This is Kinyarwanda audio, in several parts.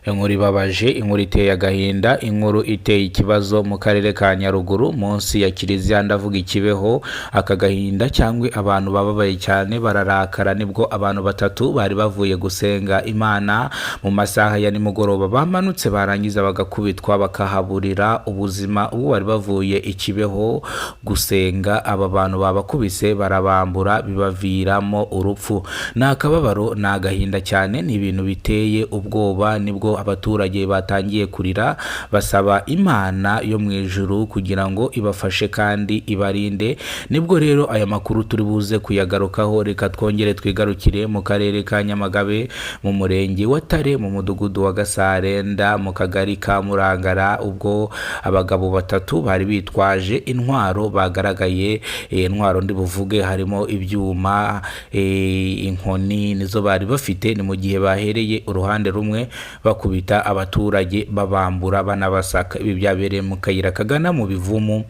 Inkuru ibabaje, inkuru iteye agahinda, inkuru iteye ikibazo mu karere ka Nyaruguru munsi ya Kiliziya, ndavuga ikibeho. Aka gahinda cyangwa abantu bababaye cyane bararakara, nibwo abantu batatu bari bavuye gusenga Imana mu masaha ya nimugoroba bamanutse, barangiza bagakubitwa bakahaburira ubuzima. Ubwo bari bavuye i Kibeho gusenga, aba bantu babakubise barabambura, bibaviramo urupfu. Ni akababaro, ni agahinda cyane, ni ibintu biteye ubwoba. Nibwo abaturage batangiye kurira basaba Imana yo mu ijuru kugira ngo ibafashe kandi ibarinde. Nibwo rero aya makuru turi buze kuyagarukaho. Reka twongere twigarukire mu karere ka Nyamagabe, mu murenge wa Tare, mu mudugudu wa Gasarenda, mu kagari ka Murangara, ubwo abagabo batatu bari bitwaje intwaro bagaragaye. Intwaro ndi buvuge harimo ibyuma, inkoni nizo bari bafite. Ni mu gihe bahereye uruhande rumwe bakubita abaturage, babambura, banabasaka. Ibi byabereye mu kayira kagana mu Bivumu,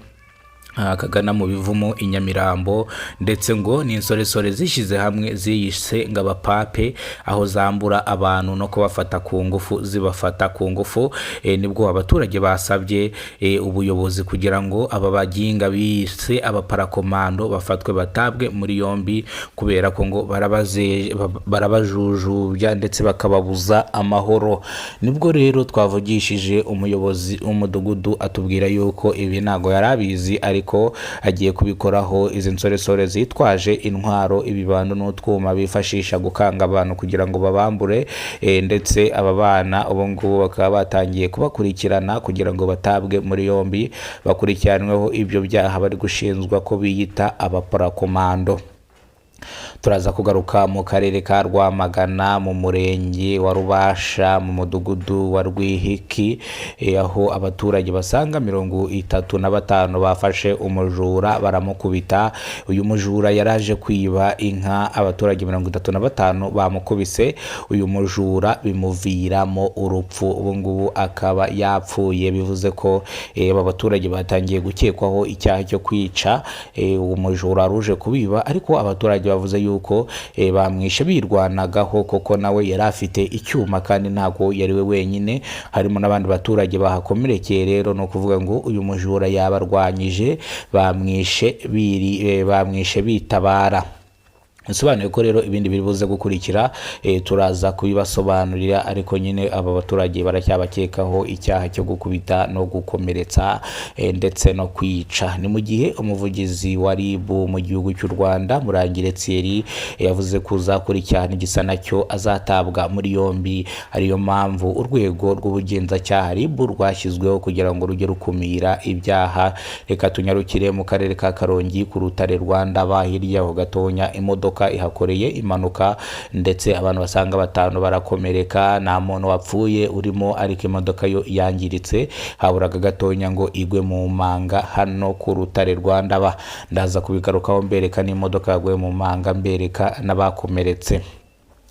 kagana mu Bivumu i Nyamirambo. Ndetse ngo ni insoresore zishyize hamwe ziyise ngo abapape, aho zambura abantu no kubafata ku ngufu, zibafata ku ngufu. Nibwo abaturage basabye ubuyobozi kugira ngo aba baginga bise abaparakomando bafatwe batabwe muri yombi, kubera ko ngo barabajujubya ndetse bakababuza amahoro. Nibwo rero twavugishije umuyobozi w'umudugudu, atubwira yuko ibi ntabwo yari abizi, ariko agiye kubikoraho. Izi nsoresore zitwaje intwaro, ibibando n'utwuma bifashisha gukanga abantu kugira ngo babambure, ndetse aba bana ubu ngubu bakaba batangiye kubakurikirana kugira ngo batabwe muri yombi, bakurikiranweho ibyo byaha bari gushinjwa ko biyita abaparakomando. Turaza kugaruka mu karere ka Rwamagana, mu murenge wa Rubasha, mu mudugudu wa Rwihiki, aho abaturage basaga 35 bafashe umujura baramukubita. Uyu mujura yaraje kwiba inka, abaturage 35 bamukubise uyu mujura bimuviramo urupfu, ubu ngubu akaba yapfuye. Bivuze ko aba baturage batangiye gukekwaho icyaha cyo kwica uwo mujura ruje kubiba, ariko abaturage bavuze yuko bamwishe birwanagaho, kuko nawe yari afite icyuma kandi ntabwo yari we wenyine, harimo n'abandi baturage bahakomerekeye. Rero ni ukuvuga ngo uyu mujura yabarwanyije, bamwishe bamwishe bitabara. Bisobanuye ko rero ibindi biri buze gukurikira turaza kubibasobanurira, ariko nyine aba baturage baracyabakekaho icyaha cyo gukubita no gukomeretsa ndetse no kwica. Ni mu gihe umuvugizi wa RIB mu gihugu cy'u Rwanda, Murangire Thierry, yavuze ko uzakora icyaha n'igisa nacyo azatabwa muri yombi, ariyo mpamvu urwego rw'ubugenzacyaha RIB rwashyizweho kugira ngo rujye rukumira ibyaha. Reka tunyarukire mu karere ka Karongi ku Rutare Rwanda, hirya aho gatonya imodoka ihakoreye impanuka, ndetse abantu basanga batanu barakomereka. Nta muntu wapfuye urimo, ariko imodoka yo yangiritse, haburaga gatonya ngo igwe mu manga hano ku Rutare rwa Ndaba. Ndaza kubigarukaho mbereka n'imodoka yaguye mu manga, mbereka n'abakomeretse.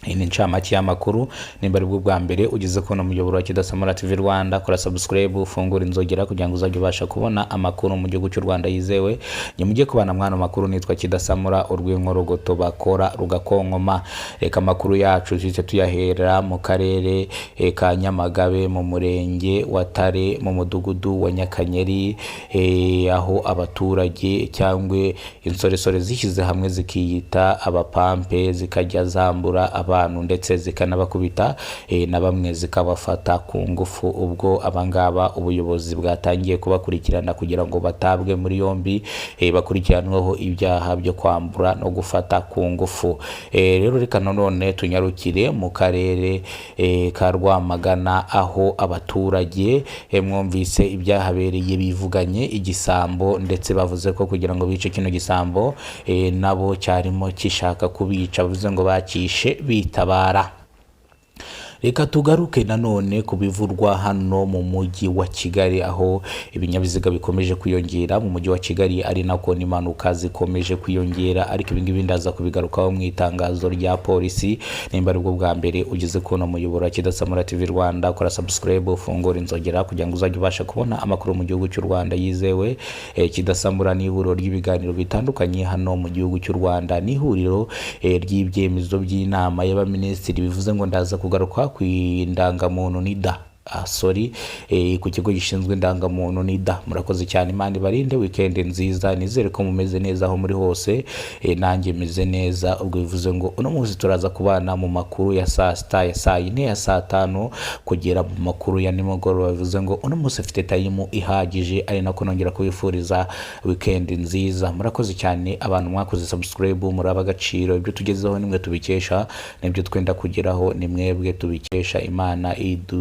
Iyi ni incamake y'amakuru. Nimba ari bwo bwa mbere ugeze kubona umuyoboro wa Kidasamura TV Rwanda, kora subscribe, ufungure inzogera kugira ngo uzajye ubasha kubona amakuru mu gihugu cy'u Rwanda yizewe. Nyamujye kubana mwana makuru, nitwa Kidasamura, urw'inkorogoto bakora rugakonkoma. Reka amakuru yacu tuhite tuyahera mu karere ka Nyamagabe, mu murenge wa Tare, mu mudugudu wa Nyakanyeri, aho abaturage cyangwa insoresore zishyize hamwe zikiyita abapampe, zikajya zambura abantu ndetse zikanabakubita, na bamwe zikabafata ku ngufu. Ubwo abangaba ubuyobozi bwatangiye kubakurikirana kugira ngo batabwe muri yombi, bakurikiranweho ibyaha byo kwambura no gufata ku ngufu. Rero reka nanone tunyarukire mu karere ka Rwamagana, aho abaturage mwumvise ibyahabereye, bivuganye igisambo, ndetse bavuze ko kugira ngo bice kino gisambo nabo cyarimo gishaka kubica, bivuze ngo bakishe bitabara. Reka tugaruke nanone ku bivurwa hano mu mujyi wa Kigali, aho ibinyabiziga bikomeje kwiyongera mu mujyi wa Kigali, ari nako n'impanuka zikomeje kwiyongera, ariko ibingibi ndaza kubigarukaho mu itangazo rya polisi. Nimba aribwo bwa mbere ugeze kubona umuyoboro wa Kidasamura TV Rwanda, kora subscribe, ufungure inzogera kugira ngo uzajye ubasha kubona amakuru mu gihugu cy'u Rwanda yizewe. Kidasamura ni ihuriro ry'ibiganiro bitandukanye hano mu gihugu cy'u Rwanda, ni ihuriro ry'ibyemezo by'inama y'abaminisitiri. Bivuze ngo ndaza kugaruka ku indangamuntu NIDA. Sorry, ku kigo gishinzwe indangamuntu NIDA. Murakoze cyane, Imana ibarinde. Weekend nziza, nizere ko mumeze neza aho muri hose. Nanjye meze neza. Ubwo bivuze ngo uno munsi turaza kubana mu makuru ya saa sita, ya saa yine, ya saa tanu, kugera mu makuru ya nimugoroba. Bivuze ngo uno munsi mfite time ihagije, ari nako nongera kubifuriza weekend nziza. Murakoze cyane abantu mwakoze subscribe, muri agaciro. Ibyo tugezeho nimwe tubikesha, n'ibyo twenda kugeraho ni mwebwe tubikesha. Imana idu